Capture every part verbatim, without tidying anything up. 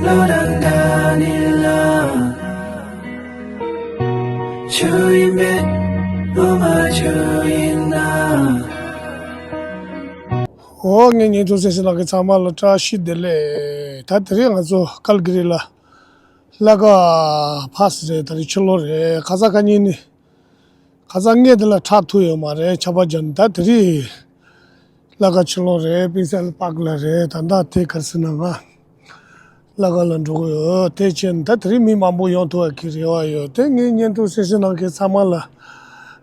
བློ་རང་འདྲ་ནི་ལ། ཆུ་ཡིན་མེད་བློ་མ་ཆུ་ཡིན་ན། འོ་ངའི་བརྙན་ཐུང་གསན་མཁན་རྣམས་ཚང་མ་ལ་བཀྲ་ཤིས་བདེ་ལེགས། ད་དེ་རིང་ང་ཚོ་ཀལ་གི་རི་ལ་ལྷ་ཁང་ཕ་སི་རེད། ད་རིང་ཕྱི་ལོགས་རེད། ཁ་སང་ཁ་ཉིན་ནི། ཁ་སང་ངས་དེ་ལ་ཁྲག་ཐུག་ཡོད་མ་རེད། ཆར་པ་བརྒྱབ་ནས། ད་དེ་རིང་ལྷ་ཁང་ཕྱི་ལོགས་རེད། པིན་སལ་པཱག་ལ་རེད། ད་ལྟ་དེ་ག་རེ་ཟེར་ན་ང་ལྷ་ཁང་ལ་འགྲོ་གི་ཡོད། དེ་བྱས་ནས་ད་དེ་རིང་མི་མང་པོ་ཡོང་ཐུབ་པ་གི་རེ་བ་ཡོད། དེ་ངའི་བརྙན་ཐུང་གསན་མཁན་རྣམས་ཚང་མ་ལ་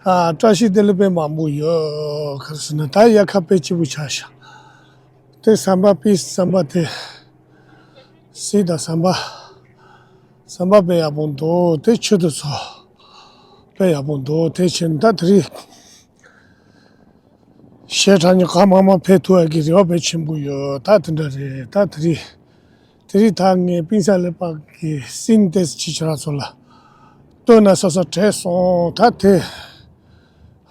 ཨ་བཀྲ་ཤིས་བདེ་ལེགས་དཔེ་མང་པོ་ཡོད། ག་རེ་ཟེར་ན་ད་དབྱར་ཁ་དཔེ་སྐྱིད་པོ་ཆགས་ཤག་དེ་ཟམ་པ་པིས་ཟམ་པ་དེ། གཟིགས་དང་། ཟམ་པ། ཟམ་པ་དཔེ་ཡག་པོ་འདུག་དེ་ཆུ་དེ་ཚོ་དཔེ་ཡག་པོ་འདུག་དེ་བྱས་ནས་ད་དེ་རིང་གཞས་འཁྲབ་མཁན་གང་མང་མང་ཕེབས་ཐུབ་ཡག་གི་རེ་བ་དཔེ་ཆེན་པོ་ཡོད། ད་དེ་འདྲ་རེད། ད་དེ་རིང་། དེ་རིང་ད་ངས་པིན་སལ་པཱག་གི་སིན་ཏེ་སི་ཅིག་ཁྱེད་རང་ཚོ་ལ་སྟོན་ན་བསམ་བསམ་དྲན་སོང་། ད་དེ་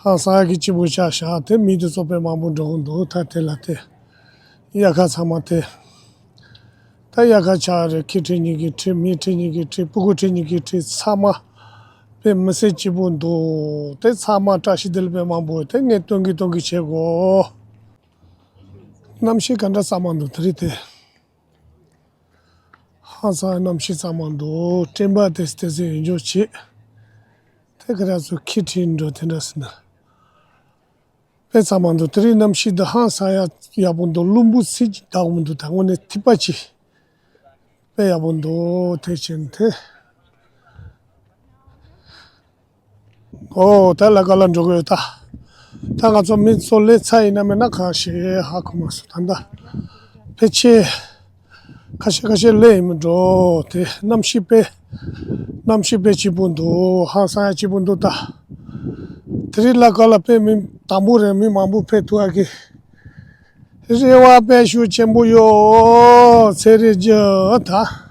ཧང་སང་ཡག་གི་སྐྱིད་པོ་ཆགས་ཤག་དེ་མི་དེ་ཚོ་དཔེ་མང་པོ་འགྲོ་གི་འདུག་ད་དེ་ལ་དེ་དབྱར་ཁ་ཚང་མ་དེ། ད་དབྱར་ཁ་ཆགས་རེད། ཁྱི་ཁྲིད་མི་གི་ཁྲིད། མི་ཁྲིད་མི་གི་ཁྲིད། སྤུ་གུ་ཁྲིད་མི་གི་ཁྲིད། ཚང་མ་དཔེ་མི་སྲིད་སྐྱིད་པོ་འདུག་དེ་ཚང་མ་བཀྲ་ཤིས་བདེ་ལེགས་དཔེ་མང་པོ། དེ་ངས་སྟོན་གི་སྟོན་གི་བྱེད་དགོས། གནམ་གཤིས་ག་འདྲ་གཙང་མ་འདུག་དེ་རིང་དེ། ཧང་སང་གནམ་གཤིས་གཙང་མ་འདུག་སྤྲིན་པ་ཏོག་ཙམ་ཏོག་ཙམ་ཡོད་འཇོག་བྱེད། དེ་ག་ར་ཚོ་ཁྱི་ཁྲིད་འགྲོ་དེ་འདྲ་ཟེར་ན། དཔེ་གཙང་མ་འདུག་དེ་རིང་གནམ་གཤིས་འདི་ཧང་སང་ཡག་ཡག་པོ་འདུག་རླུང་བུ་ཚིག་གཅིག་བདའ་གི་མི་འདུག་ད་དངོས་གནས་ཐིགས་པ་གཅིག་དཔེ་ཡག་པོ་འདུག་དེ་བྱས་ནས་དེ། ཨོ་ད་ལྷ་ཁང་ལ་འགྲོ་གི་ཡོད་ད། ད་ང་ཚོ་མི་ཚོ་སླེབས་ཚར་ཡིན་ན་མིན་ན་གང་ཤེས་ཧ་གོ་མ་སོང་ད་ལྟ། ཕལ་ཆེར། ཁ་ཤས་ཁ་ཤས་སླེབས་ཡིན་མི་འགྲོ། དེ་གནམ་གཤིས་དཔེ། གནམ་གཤིས་དཔེ་སྐྱིད་པོ་འདུག་ཧང་སང་ཡག་སྐྱིད་པོ་འདུག་ད། དེ་རིང་ལྷ་ཁང་ལ་དཔེ་མི་དང་པོ་རེད། མི་མང་པོ་ཕེབས་ཐུབ་ཡག་གི་རེ་བ་དཔེ་ཤུགས་ཆེན་པོ་ཡོད། ཚེ་རིང་རྒྱུ་ད།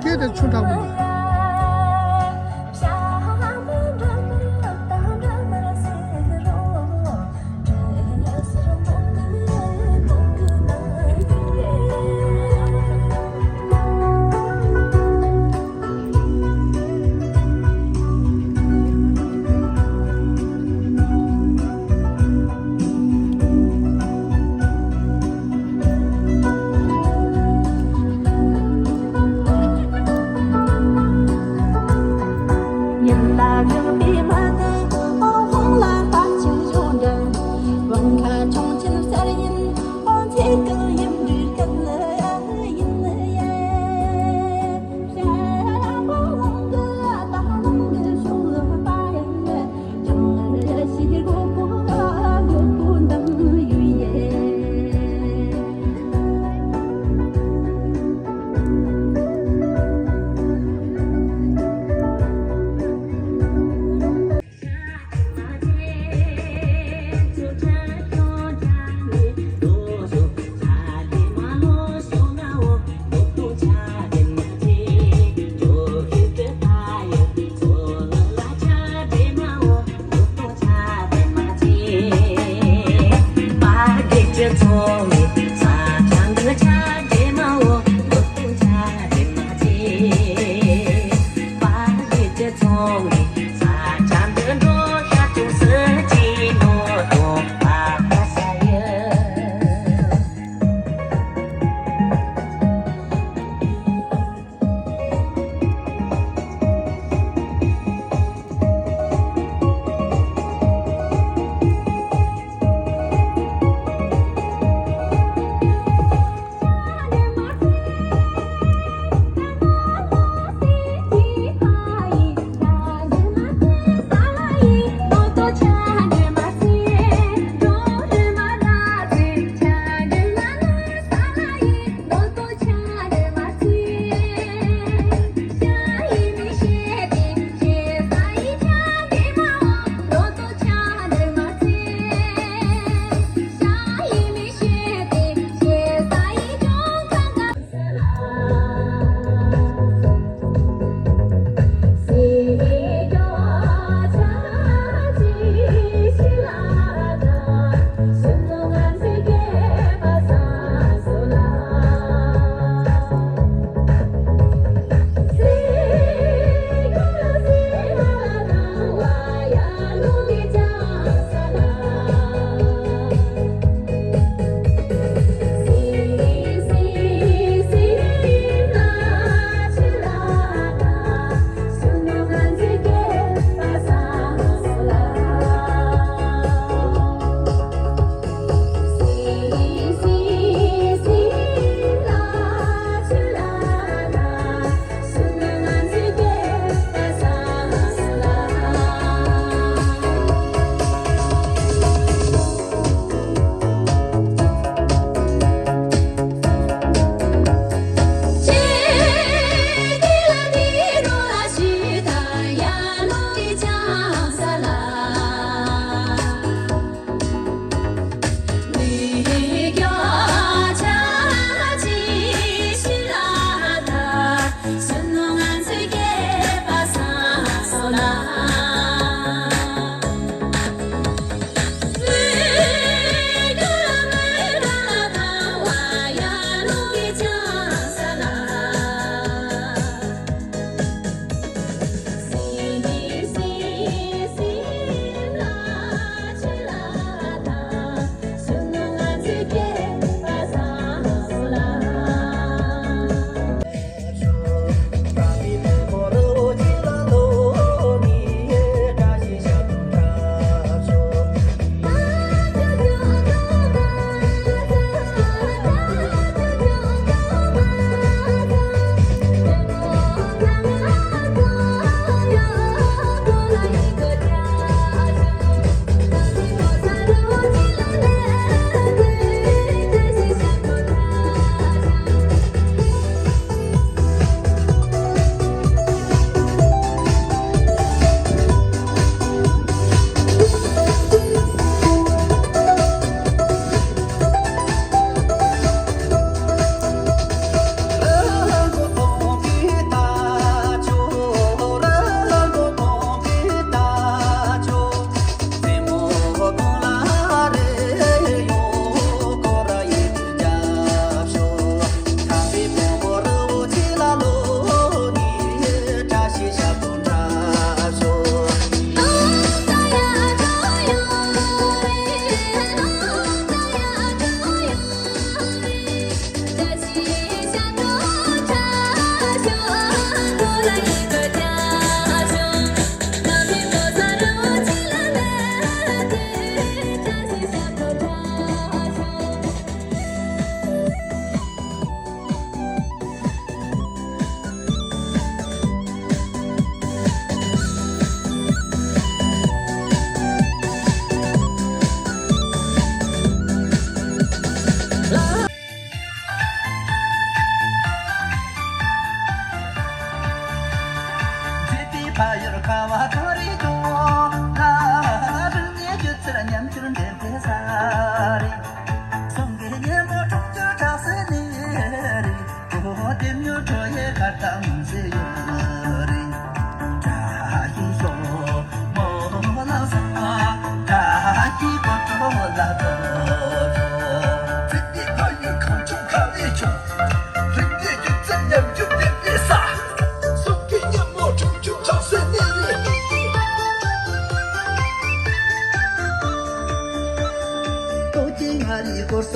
སྐད་དེ་ཆུང་དྲགས་པོ་འདུག་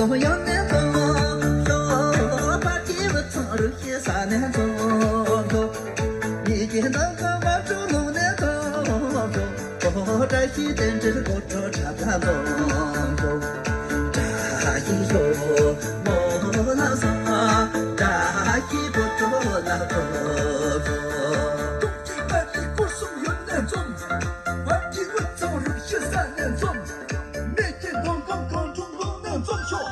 ཡང་ནས་ཐོན་ཤོག་ཕ་གི་བུ་ཚང་རུ་ཤི་ས་ནས་ཐོན་ཤོག་ཡི་གེ་འདང་གི་མ་བྲོ་ལུང་ནས་ཐོན་ཤོག་བཀྲ་ཤིས་རྟེན་འབྲེལ་གོ་འཕྲོ་འཁྲབ་ལ་ཐོན་ཤོག་བཀྲ་ཤིས་ཤོག་མོ་ལ་ས། བཀྲ་ཤིས་གོ་འཕྲོ་ལ་ཐོན་ཤོག་ཏོག་ཙམ་ཨ་ལི་སྐོར་གསུམ་ཡོད་ནས་འཛོམས། བར་གྱི་བུ་ཚང་རུ་ཤི་ས་ནས་འཛོམས། མེ་ཁྱེད་གདོང་གང་གང་དྲུང་དྲུང་ནས་འཛོམས་ཤོག་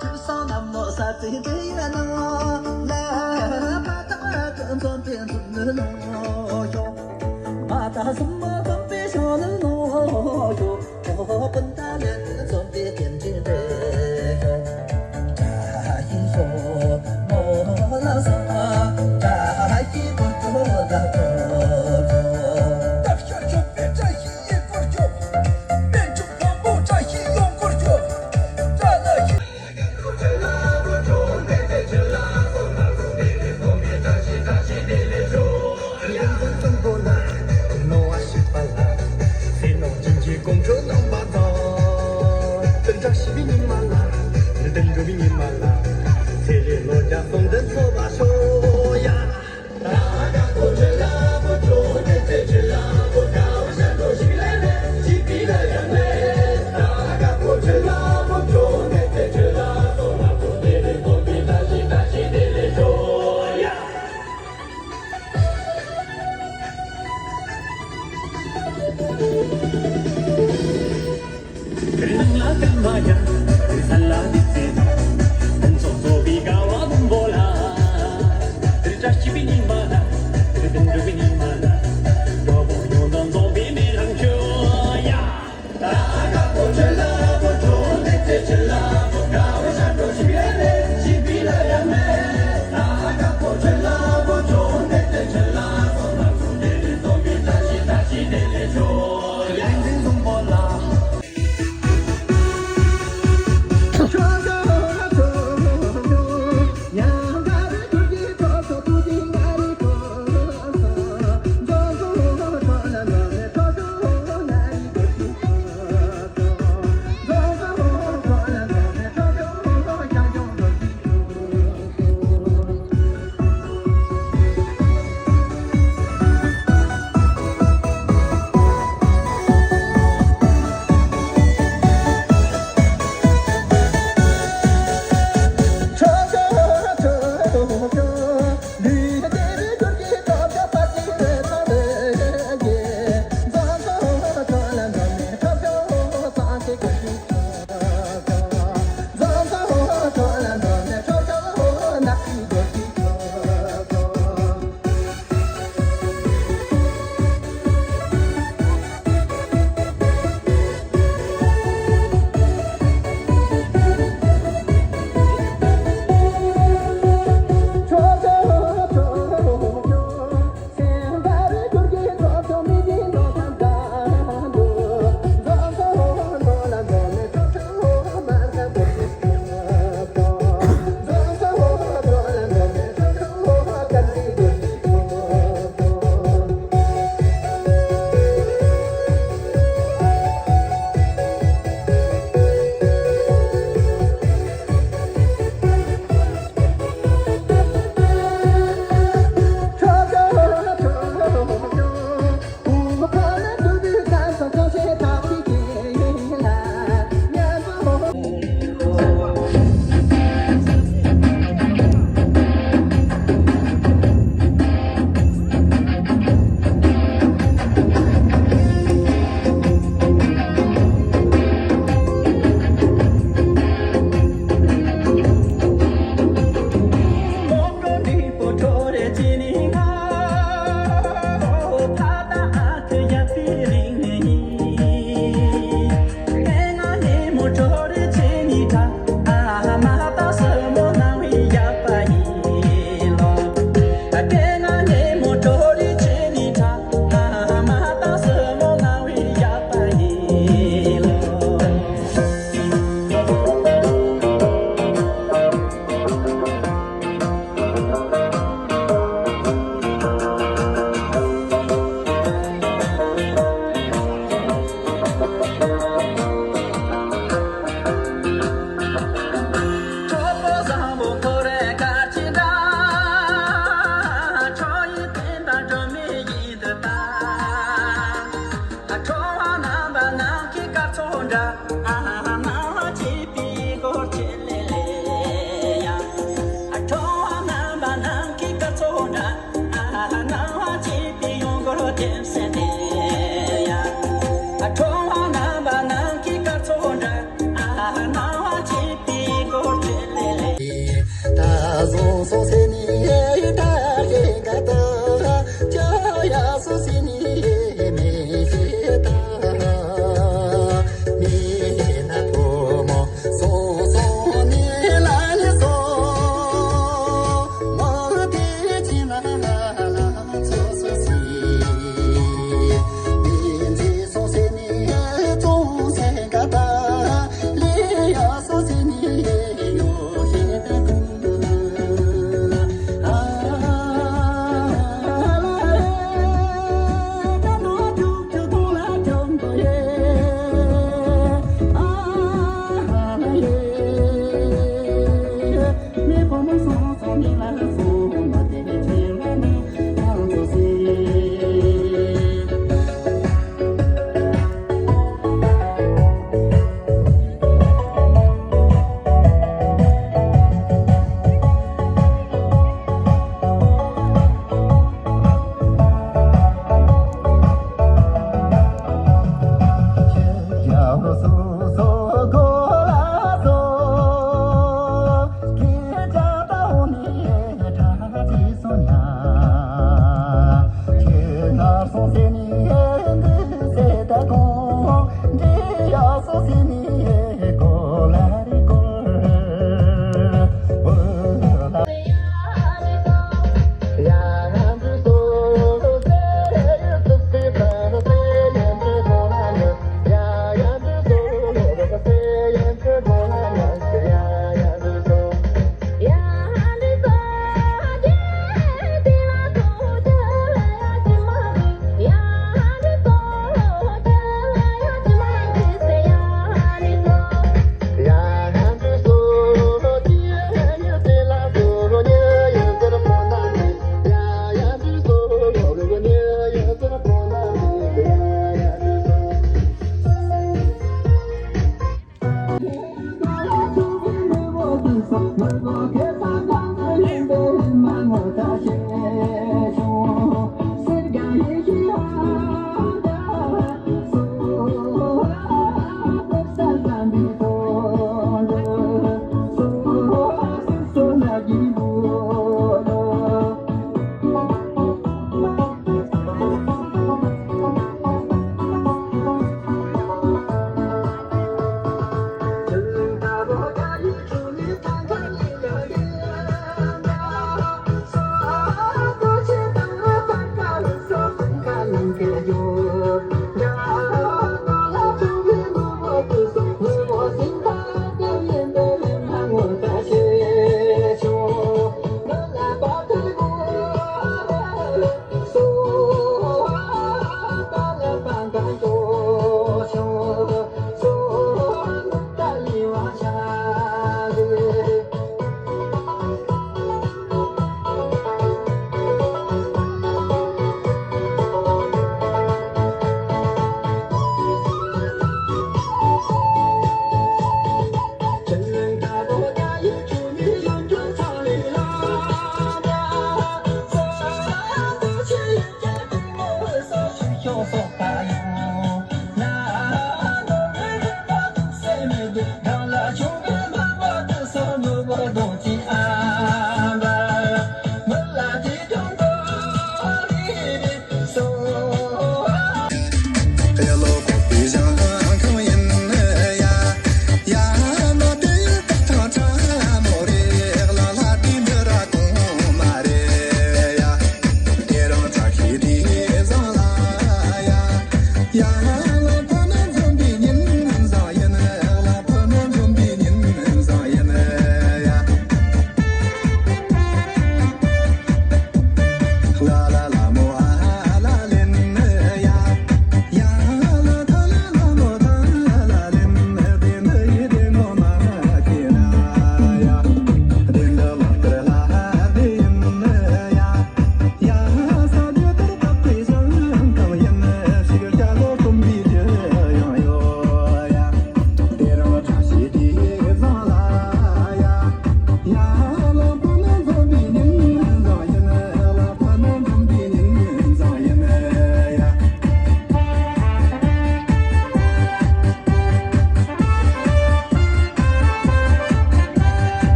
དུས་སང་ནམ་ནོ་ས་ཚིགས་དེ་ཡ་ན་ལ་ཕ་ཐག་ཏུ་འཛོམས་པའི་འཛོམས་ནུ་ནོ་ཤོག་མ་ད་སུམ་མ་འཛོམས་པའི་ཤོག་ནུ་ནོ་ཤོག་ཤོག་སྤུན་ཟླ་ལས་འཛོམས་པའི་རྟེན་འབྲེལ་འདྲ་ཤོག་བཀྲ་ཤིས་ཤོག་མོ་ལ་ས། བཀྲ་ཤིས་གོ་འཕྲོ་ལ་འགྲོ་ཤོག་བཀྲ་ཤིས་ཤོག་བཀྲ་ཤིས་ཡིན་སྐོར་ཤོག་དཔལ་འབྱོར་བ་མོ་བཀྲ་ཤིས་ཡོང་སྐོར་ཤོག་བཀྲ་ལ་ཤིས། ཡང་དུ་དུང་པོ་ལ། ནོར་བ་ཤིག་པ་ལ། ཚེ་ནོར་ཅན་གྱི་གོམ་བགྲོད་གནང་བ་དང་། བདུན་ཕྲག་བཞི་པའི་ཉི་མ་ལ། བདུན་དྲུག་པའི་ཉི་མ་ལ། ཚེ་རིང་ལོ་བརྒྱ་སྟོང་ལྡན་ཐོབ་པར་ཤོག་ཡ།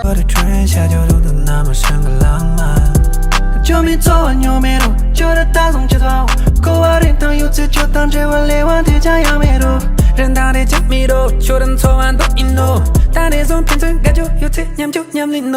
ཁྱོད་རེ་ཁྲོན་ཤ་ཇོ་རུ་དུ་ན་མ་ཧྲང་གི་ལང་མ། ཇོ་མི་ཚོ་བ་ཉོ་མེ་རུ་ཇོ་ར་ད་སོང་ཆེ་ཚོ་ཁོ་བ་རིན་ཐང་ཡོད་ཚེ་ཇོ་དང་འབྲེལ་བ་ལས་བ་དེ་ཅང་ཡང་མེ་རུ། རིན་ཐང་རེ་ཅང་མེ་རུ་ཁྱོད་རང་ཚོ་བ་འདོག་ཡིན་ནོ། ད་རེ་ཟོང་ཕན་ཚུན་དགའ་ཇོ་ཡོད་ཚེ་མཉམ་ཇོ་མཉམ་ལིན་ནོ།